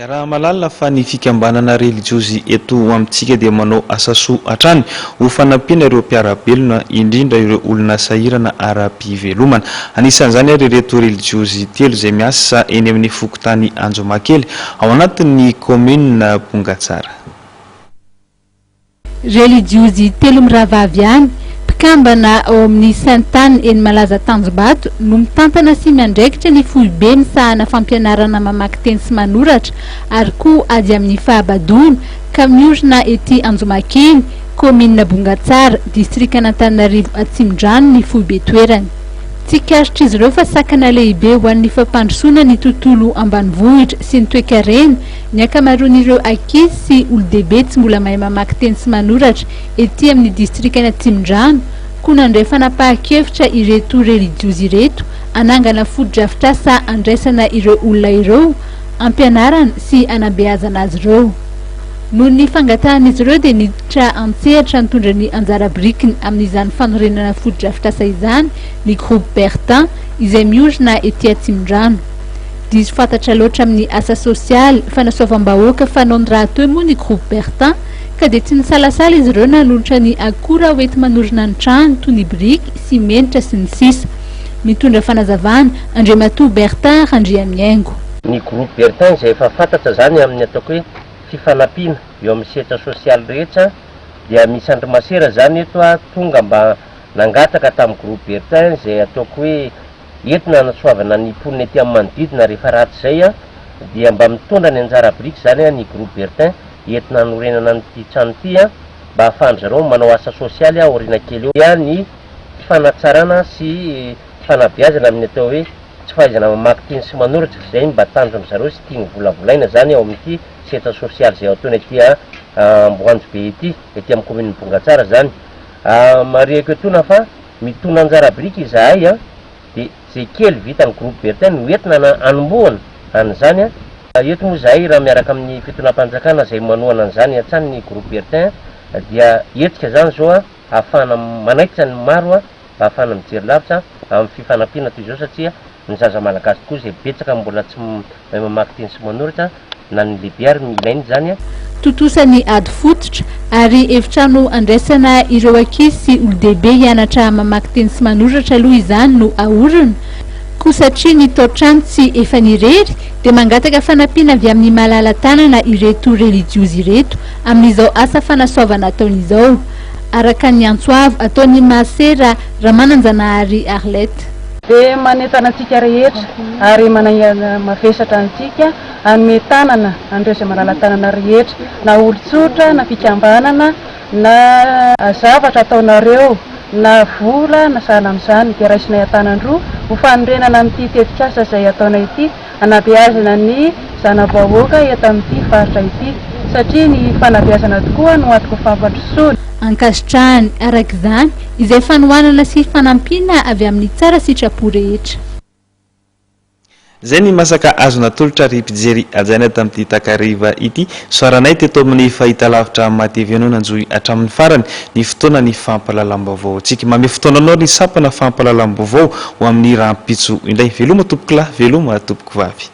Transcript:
Iaraha-mahalala fa ny fikambanana relijiozy eto amintsika dia manao asa soa hatrany ho fanampiana ireo mpiara-belona, indrindra ireo olona sahirana ara-pivelomana. Anisan'izany ary ireto relijiozy telo izay miasa eny amin'ny fokontany Anjomakely, ao anatin'ny kaominina Bongatsara. Relijiozy telo mirahavavy ihany, mpikambana ao amin'ny Sainte Anne eny Malaza Tanjombato no mitantana sy miandraikitra ny foibe misahana fampianarana mamaky teny sy manoratra ary koa ady amin'ny fahabadoana ka miorina ety Anjomakely, kaominina Bongatsara, distrikan'Antananarivo Atsimondrano ny foibe toerany. Tsikaritr'izy ireo fa sakana lehibe ho an'ny fampandrosoana ny tontolo ambanivohitra sy ny toekarena ny ankamaroan'ireo ankizy sy olo-dehibe tsy mbola mahay mamaky teny sy manoratra ety amin'ny distrikan'Atsimondrano, koa nandray fanapahan-kevitra ireto relijiozy ireto hanangana fotodrafitrasa handraisana ireo olona ireo, hampianarana sy hanabeazana azy ireo. Noho ny fangatahan'izy ireo dia niditra an-tsehatra nitondra ny anjara birikiny amin'izany fanorenana fotodrafitrasa izany ny Groupe Bertin izay miorina ety Atsimondrano. Diso fantatra loatra amin'ny asa sosialy, fanasoavam-bahoaka fanaony rahateo moa ny Groupe Bertin ka dia tsy nisalasala izy ireo nanolotra ny akora hoenti-manorina ny trano toy ny biriky, simenitra sy ny sisa Mitondra fanazavana, Andriamatoa Bertin Randriamihaingo. Ny Groupe Bertin izay efa fantatra izany amin'ny ataoko hoe fifanampiana eo amin'ny sehatra sosialy rehetra dia misy an-dry masera izany eto tonga mba nangataka tamin'ny Groupe Bertin izay ataoko hoe entina hanasoavana ny mponina ety amin'ny manodidina rehefa ratsy izay dia mba mitondra ny anjara biriky izany ny Groupe Bertin entina hanorenana an'ity trano ity mba ahafahan-dry zareo manao asa sosialy aoriana kely eo dia ny fanatsarana sy fanabeazana amin'ny atao hoe tsy fahaizana mamaky teny sy manoratra, izay no mba tanjon-dry zareo sy tiany hovolavolaina izany ao amin'ity sehatra sosialy izay ataony aty Amboanjobe ity, ety amin'ny kaominin'i Bongatsara izany. Marihiko etoana fa mitondra anjara biriky izahay dia izay kely vitan'ny Groupe Bertin no entina hanombohana an'izany. Eto moa izahay raha miaraka amin'ny fitondram-panjakana izay manohana an'izany hatrany ny Groupe Bertin dia hetsika izany izao ahafahana manaitra ny maro mba ahafahana mijery lavitra amin'ny fifanampiana toy izao satria ny zaza malagasy tokoa izay betsaka mbola tsy mahay mamaky teny sy manoratra na ny lehibe ary ilaina izany. Tontosa ny ady fototra ary efitrano andraisana ireo ankizy sy olo-dehibe hianatra mamaky teny sy manoratra aloha izany no aorina, koa satria ny tao-trano tsy efa irery dia mangataka fanampiana avy amin'ny malala-tanana ireto relijiozy ireto amin'izao asa fanasoavana ataony izao. Araka ny antso avo ataon'ny masera Ramananjanahary Arlette. Dia manentana antsika rehetra ary manainga mavesatra antsika hanome tanana an'ireo izay malala-tanana rehetra, na olon-tsotra na fikambanana na zavatra ataonareo na vola na sahala amin'izany dia raisinay an-tanan-droa ho fanorenana an'ity tetikasa izay ataonay ity hanabeazana ny zana-bahoaka eto amin'ity faritra ity satria ny fanabeazana tokoa no antoky ny fampandrosoana. Ankasitrahany, araka izany, izay fanohanana sy fanampiana avy amin'ny tsara sitrapo rehetra. Izay ny masaka azo natolotra ry mpijery hajaina tamin'ity takariva ity. Soaranay teto amin'ny fahitalavitra MATV anao nanjohy hatramin'ny farany ny fotoana ny fampahalalam-baovao antsika. Manome fotoana anao ny sampana fampahalalam-baovao ho amin'ny rahampitso indray. Veloma tompokolahy, veloma tompokovavy.